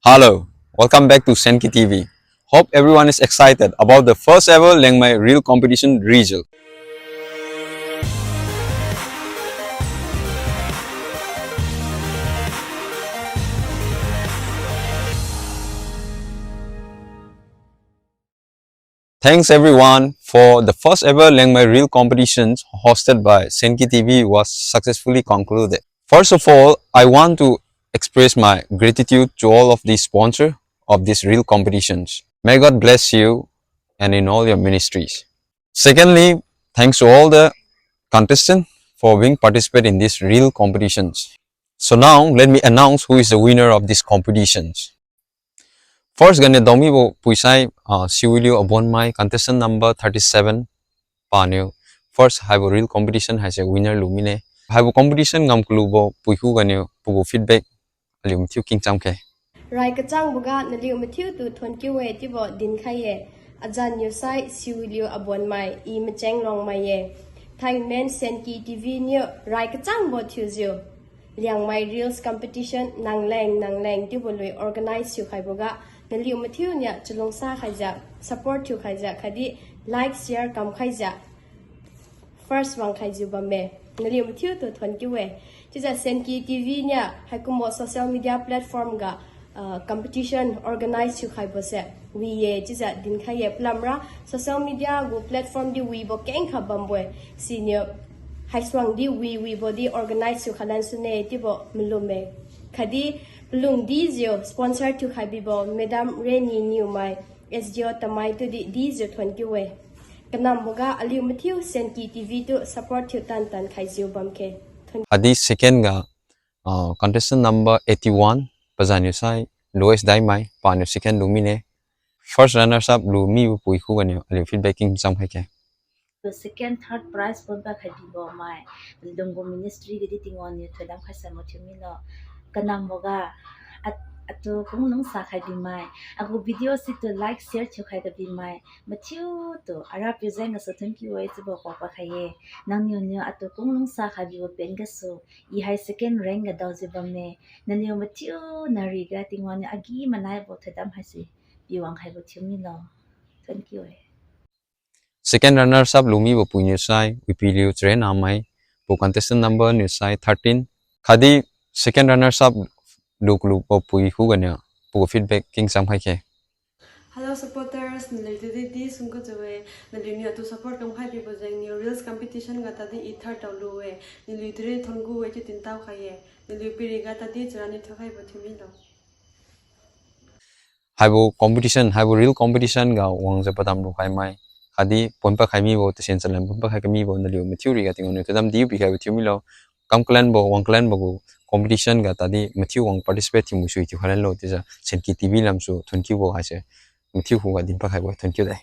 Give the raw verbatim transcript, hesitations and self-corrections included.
Hello, welcome back to Senki T V. Hope everyone is excited about the first ever Liangmai Reel Competition result. Thanks everyone for the first ever Liangmai Reel competitions hosted by Senki T V was successfully concluded. First of all, I want to express my gratitude to all of the sponsor of these reel competitions. May God bless you and in all your ministries. Secondly, thanks to all the contestants for being participate in these reel competitions. So now, let me announce who is the winner of these competitions. First ganiu daomibo puisai, ah, Siwiliu Abonmai, contestant number thirty-seven, paniu first haibo reel competition haise winner lu mine. Haibo competition ngam kalubo puikhu ganiu pagu feedback aliu mathiu kingcham khe. Rai kachangboga naliu mathiutu thonkiu-e chiubo dinkhai-e. Azanniu sai Siwiliu Abonmai, i Macheng Longmai-e. Thaimen Senki T V niu rai kachangbo thiujiu Liangmai Reels Competition nangleng nangleng chiubo lui organize thiukhaiboga, naliu mathiuniu chalungsa khaijiu, support thiukhaijiu khatdi like, share kamkhaijiu first wangkhaijiu bamme. Naliu mathiutu thonkiu-e. Chiujiu Senki T V niu haikumbo social media platform ga, ah, competition organize thiukhaibose wi-e chiujiu dinkhai-e. Palamra social media gu platform di wibo kengkha bambo-e. Siniu haisuang di wi wibo di organize thiukhailan sune chiubo malumme. Khatdi palung dijiu sponsor thiukhai bibo Madam Reni Niumai, S D O Tamei tudi dijiu thonkiu-e. Kanamboga aliu mathiu Senki T V tu support thiu tan tan khaijiu bamkhe. Khatdi second ga, ah, contestant number eighty-one, pazanniu sai Lois Daimai, paniu second lu mine. First runners up lu mibo puikhu ganiu aliu feedback kingcham khaikhe. Second, third prize ponpa khai bibo mai, Lunggu Ministry gadi Tingwang niu thoidam khaisa mathiu milo. Kanamboga, at-, atu kung lungsa khai bimai, agu video situ like, share thiukhai kabimai mathiutu ara present gasu thonkiu-e chiubo paopa khai-e. Nangniu niu atu kung lungsa khai bibo pen gasu, i hai second rank ga daojiu bamme. Naliu mathiu nariga Tingwang niu agi manaibo thoidam haise piwang khaibo thiu milo. Thonkiu-e. Second runners up lu mibo puiniu sai Wipiliu Charen Amai, pu contestant number niu sai thirteen. Khatdi second runners up lu kalubo puikhu ganiu pagu feedback kingcham khaikhe. Hello supporters, naliu tudi di sungku jiu-e, naliuniu atu support kamkhai bibo jengniu reels competition ga tadi i third daolu-e, naliu tudi thonkiu-e chiu tintao khai-e, naliu piriga tadi charani thoikhaibo thiu milo. Haibo competition, haibo reel competition ga wangjiu padam lukhai mai, khatdi ponpad khai mibo, tasen chalan ponpad khai kamibo naliu mathiu riga Tingwang niu thoidam di pikhaibo thiu milo. Kam kalanbo, wang kalanbo gu competition ga tadi mathiu wang participate thiu musui thiu khailanlo chiujiu Senki T V lamsu thonkiubo haise mathiu khuga dinpad khaibo-e, thonkiu de.